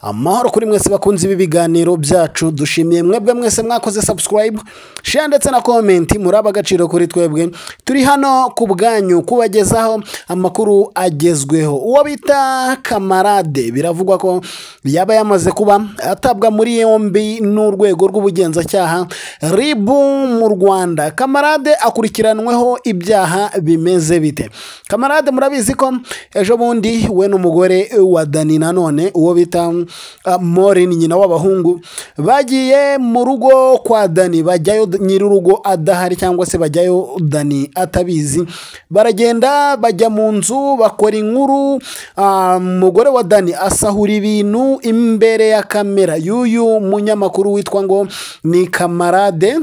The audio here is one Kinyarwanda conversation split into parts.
Amahoro kuri mwese bakunze ibi biganiro byacu. Dushimiye mwebwe mwese mwakoze subscribe, share ndetse na comment. Muri ab'agaciro kuri twebwe. Turi hano ku bwanyu kubagezaho amakuru agezweho. Uwo bita Kamarade biravugwa ko yaba yamaze kuba atabwa muri yombi n'urwego rw'ubugenzacyaha RIB mu Rwanda. Kamarade akurikiranweho ibyaha bimeze bite? Kamarade murabizi ko ejo bundi we n'umugore wa Dani nanone, uwo bita Morin, nyina w'abahungu, bagiye mu rugo kwa Dani, bajyayo nyir'urugo adahari cyangwa se bajyayo Dani atabizi. Baragenda bajya mu nzu bakora inkuru. Umugore wa Dani asahura ibintu imbere ya kamera y'uyu munyamakuru witwa ngo ni Kamarade.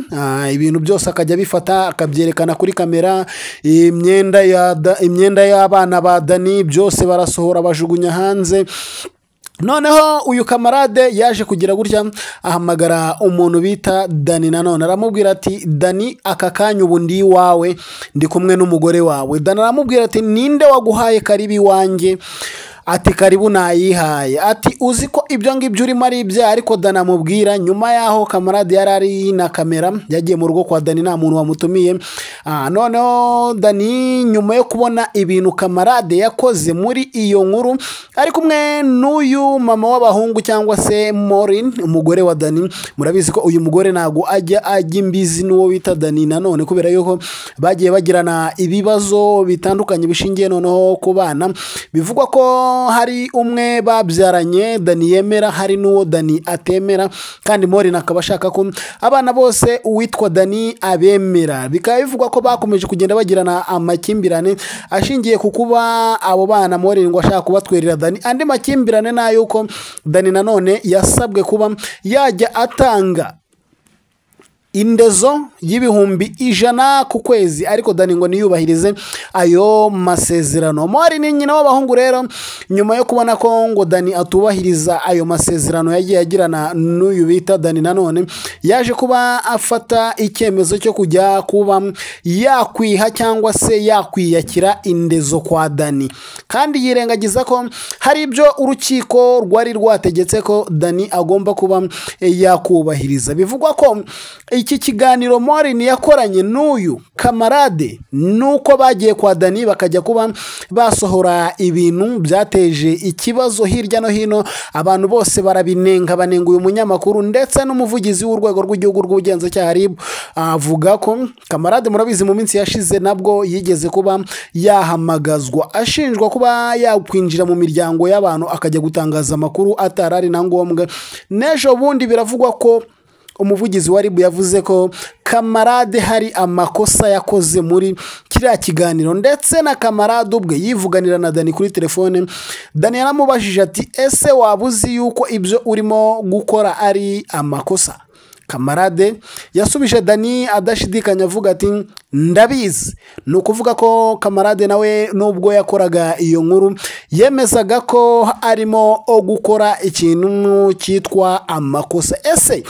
Ibintu byose akajya abifata akabyerekana kuri kamera, imyenda y'abana ba Dani byose barasohora bajugunya hanze. Noneho uyu Kamarade yaje kugira gutya ahamagara umuntu bita Dani nanone, aramubwira ati: "Dani, aka kanya ubu ndi iwawe, ndi kumwe n'umugore wawe." Dani aramubwira ati: "Ninde waguhaye karibu iwanjye?" Ati: "Karibu nayihaye." Ati: "Uzi ko ibyo ngibyo urimo ari ibyaha?" Ariko Dani amubwira nyuma y'aho Kamarade yari ari na kamera, yagiye mu rugo kwa Dani nta muntu wamutumiye. Noneho Dani nyuma yo kubona ibintu Kamarade yakoze muri iyo nkuru ari kumwe n'uyu mama w'abahungu cyangwa se Morin, umugore wa Dani, murabizi ko uyu mugore ntabwo ajya imbizi n'uwo bita Dani nanone, kubera yuko bagiye bagirana ibibazo bitandukanye bishingiye noneho ku bana. Bivugwa ko hari umwe babyaranye Dani yemera, hari n'uwo Dani atemera, kandi Morin akaba ashaka ko abana bose uwitwa Dani abemera. Bikaba bivugwa ko bakomeje kugenda bagirana amakimbirane ashingiye ku kuba abo bana Morin ngo ashaka kubatwerera Dani. Andi makimbirane ni ay'uko Dani nanone yasabwe kuba yajya atanga indezo y'100,000 ku kwezi, ariko Dani ngo niyubahirize ayo masezerano. Morin ni nyina w'abahungu rero, nyuma yo kubona ko ngo Dani atubahiriza ayo masezerano yagiye agirana n'uyu bita Dani nanone, yaje kuba afata icyemezo cyo kujya kuba yakwiha cyangwa se yakwiyakira indezo kwa Dani, kandi yirengagiza ko hari ibyo urukiko rwari rwategetse ko Dani agomba kuba yakubahiriza. Bivugwa ko iki kiganiro Morin yakoranye n'uyu Kamarade nuko bagiye kwa Dani bakajya kuba basohora ibintu byateje ikibazo hirya no hino, abantu bose barabinenga, banenga uyu munyamakuru, ndetse n'umuvugizi w'urwego rw'igihugu rw'ubugenzacyaha RIB avuga ko Kamarade, murabizi, mu minsi yashize nabwo yigeze kuba yahamagazwa ashinjwa kuba yakwinjira mu miryango y'abantu akajya gutangaza amakuru atari ari na ngombwa. N'ejo bundi biravugwa ko umuvugizi wa RIB yavuze ko Kamarade hari amakosa yakoze muri kiriya kiganiro, ndetse na Kamarade ubwe yivuganira na Dani kuri telefone. Dani yaramubajije ati: "Ese waba uzi yuko ibyo urimo gukora ari amakosa?" Kamarade yasubije Dani adashidikanya avuga ati: "Ndabizi." Ni ukuvuga ko Kamarade nawe nubwo yakoraga iyo nkuru yemezaga ko arimo gukora ikintu cyitwa amakosa. Ese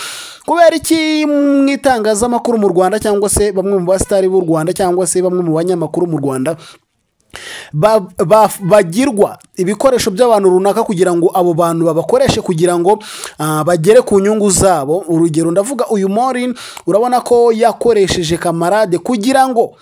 kubera iki mu itangazamakuru mu Rwanda cyangwa se bamwe mu basitari b'u Rwanda cyangwa se bamwe mu banyamakuru mu Rwanda bagirwa ibikoresho by'abantu runaka kugira ngo abo bantu babakoreshe kugira ngo bagere ku nyungu zabo? Urugero ndavuga uyu Morin, urabona ko yakoresheje Kamarade kugira ngo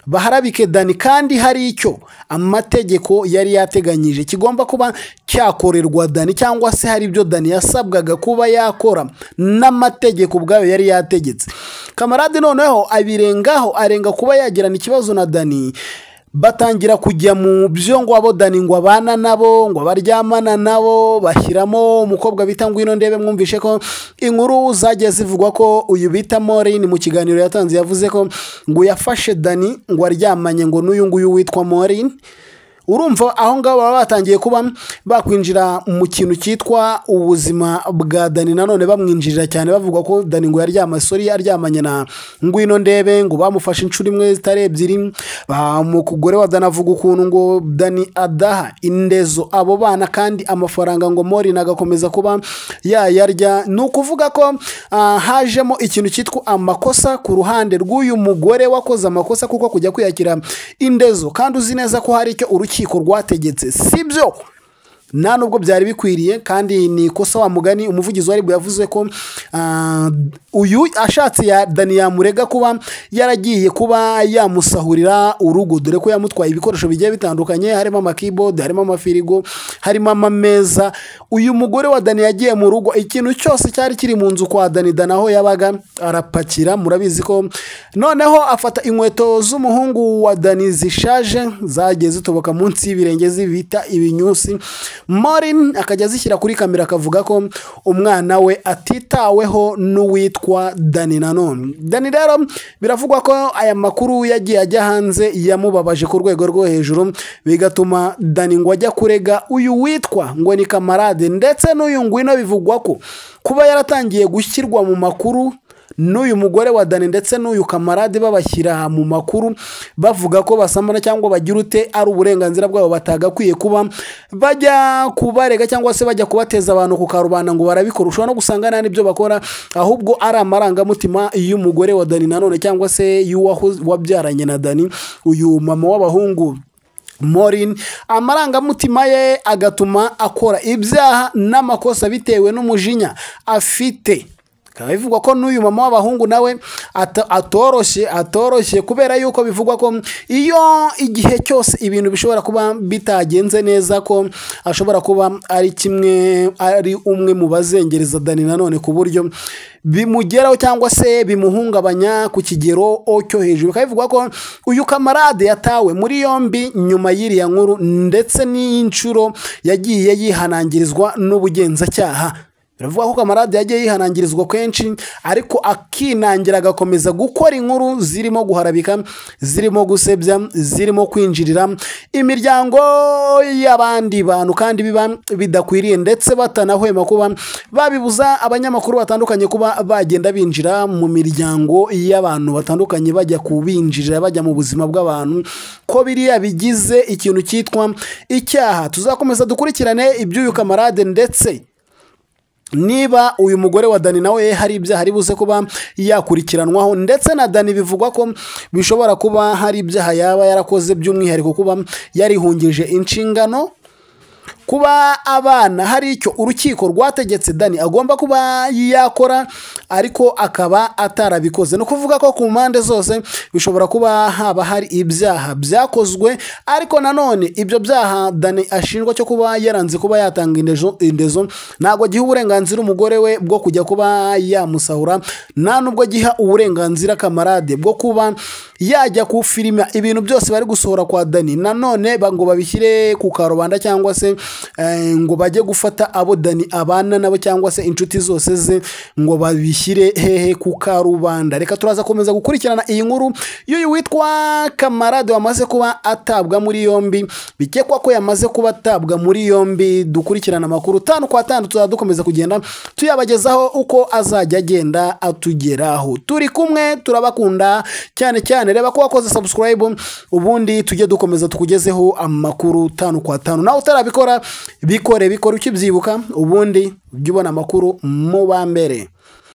baharabike Dani, kandi hari icyo amategeko yari yateganyije kigomba kuba cyakorerwa Dani, cyangwa se hari ibyo Dani yasabwaga kuba yakora n'amategeko ubwayo yari yategetse. Kamarade noneho abirengaho, arenga kuba yagirana ikibazo na Dani, batangira kujya mu byo ngo abo Dani ngo abana nabo, ngo baryamana nabo, bashyiramo umukobwa bita Ngwino Ndebe. Mwumvishe ko inkuru zagiye zivugwa ko uyu bita Morin mu kiganiro yatanze yavuze ko ngo yafashe Dani ngo aryamanye ngo n'uyu nguyu witwa Morin. Urumva aho ngaho baba batangiye kuba bakwinjira mu kintu cyitwa ubuzima bwa Dani nanone, bamwinjirira cyane, bavuga ko Dani ngo yaryama sori aryamanye na Ngwino Ndebe, ngo bamufashe inshuro imwe zitari ebyiri. Umugore wa Dani avuga ukuntu ngo Dani adaha indezo abo bana, kandi amafaranga ngo Morin agakomeza kuba yayarya. Ni ukuvuga ko hajemo ikintu cyitwa amakosa ku ruhande rw'uyu mugore wakoze amakosa, kuko kujya kwiyakira indezo kandi uzi neza ko hari icyo urukiko rwategetse, sibyo? Nta nubwo byari bikwiriye, kandi ni ikosa wa mugani. Umuvugizi wa RIB yavuze ko uyu ashatse ya Dani yamurega kuba yaragiye kuba yamusahurira urugo, dore ko yamutwaye ibikoresho bigiye bitandukanye, harimo amakeyboard, harimo amafirigo, harimo amameza. Uyu mugore wa Dani yagiye mu rugo, ikintu cyose cyari kiri mu nzu kwa Dani, Dani aho yabaga arapakira. Murabizi ko noneho afata inkweto z'umuhungu wa Dani zishaje, zagiye zitoboka munsi y'ibirenge, zibita ibinyusi, Maureen akajya azishyira kuri kamera, akavuga ko umwana we atitaweho n'uwitwa Dani. Nanone Dani rero biravugwa ko aya makuru yagiye ajya hanze yamubabaje ku rwego rwo hejuru, bigatuma Dani ngo ajya kurega uyu witwa ngo ni Kamarade, ndetse n'uyu Ngwino bivugwa ko kuba yaratangiye gushyirwa mu makuru n'uyu mugore wa Dani ndetse n'uyu Kamarade, babashyira mu makuru bavuga ko basambana cyangwa bagira ute, ari uburenganzira bwabo, batagakwiye kuba bajya kubarega cyangwa se bajya kubateza abantu ku karubanda ngo barabikora. Ushobora no gusanga nta n'ibyo bakora, ahubwo ari amarangamutima y'umugore wa Dani nanone, cyangwa se y'uwabyaranye na Dani, uyu mama w'abahungu Maureen, amarangamutima ye agatuma akora ibyaha n'amakosa bitewe n'umujinya afite. Bikaba bivugwa ko n'uyu mama w'abahungu nawe atoroshye, kubera yuko bivugwa ko iyo igihe cyose ibintu bishobora kuba bitagenze neza, ko ashobora kuba ari kimwe, ari umwe mu bazengereza Dani nanone, ku buryo bimugeraho cyangwa se bimuhungabanya ku kigero cyo hejuru. Bikaba bivugwa ko uyu Kamarade yatawe muri yombi nyuma y'iriya nkuru, ndetse n'inshuro yagiye yihanangirizwa n'ubugenzacyaha. Biravuga ko Kamarade yagiye yihanangirizwa kenshi, ariko akinangira, agakomeza gukora inkuru zirimo guharabika, zirimo gusebya, zirimo kwinjirira imiryango y'abandi bantu, kandi biba bidakwiriye, ndetse batanahwema kuba babibuza abanyamakuru batandukanye kuba bagenda binjira mu miryango y'abantu batandukanye, bajya kubinjirira, bajya mu buzima bw'abantu, ko biriya bigize ikintu cyitwa icyaha. Tuzakomeza dukurikirane iby'uyu Kamarade, ndetse niba uyu mugore wa Dani nawe hari ibyaha ari buze kuba yakurikiranwaho, ndetse na Dani bivugwa ko bishobora kuba hari ibyaha yaba yarakoze, by'umwihariko kuba yarihungije inshingano, kuba abana hari icyo urukiko rwategetse Dani agomba kuba yakora ariko akaba atarabikoze. Ni ukuvuga ko ku mpande zose bishobora kuba haba hari ibyaha byakozwe, ariko nanone ibyo byaha Dani ashinjwa cyo kuba yaranze kuba yatanga indezo, ntabwo giha uburenganzira umugore we bwo kujya kuba yamusahura, nta nubwo giha uburenganzira Kamarade bwo kuba yajya kufilima ibintu byose bari gusohora kwa Dani, nanone ngo babishyire ku karubanda, cyangwa se ngo bajye gufata abo Dani abana nabo cyangwa se inshuti zose ze ngo babishyire hehe ku karubanda. Reka turaza komeza gukurikirana iyi nkuru y'uyu witwa Kamarade wamaze kuba atabwa muri yombi, bikekwa ko yamaze kuba atabwa muri yombi. Dukurikirana amakuru 5 kwa 5, tuzadukomeza kugenda tuyabagezaho uko azajya agenda atugeraho. Turi kumwe, turabakunda cyane cyane. Reba ko wakoze subscribe, ubundi tujye dukomeza tukugezeho amakuru 5 kwa 5. Nawe utarabikora, bikore ukibyibuka, ubundi ujye ubona amakuru mu ba mbere.